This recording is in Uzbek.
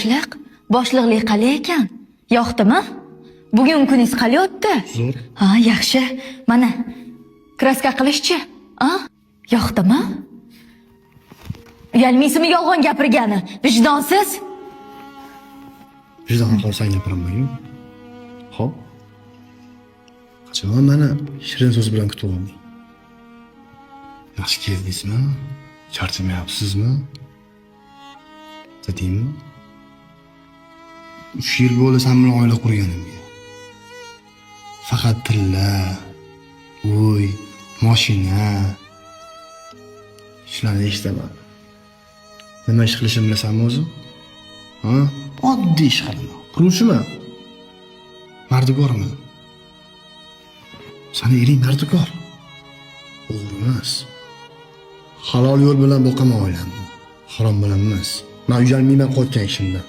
Boshliq, boshliqlik qalay ekan? Yoqdimi? Bugun kuningiz qalay o'tdi? Zo'r. Ha, yaxshi. Mana, краска qilishchi? A? Yoqdimi? Uyalmaysizmi yolg'on gapirgani? Vijdonsiz? Vijdon qolsang gapiraman-ku. Xo'p. Qachon mani shirin so'z bilan kutib olding? Yaxshi keldingizmi? Charchamayapsizmi? Dedingmi? 3 yil bo'ldi sen bilan oila qurganimga. Faqat tilla, uy, moshina. Shularni eshitaman. Nima ish qilishimni bilasanmi o'zi? Ha? Oddiy ish qilaman. Quruvchiman. Mardikorman. Sani ering mardikor. O'g'ri emas. Halol yo'l bilan boqaman oilamni. Harom bilan emas. Man uyalmayman qilayotgan ishimdan.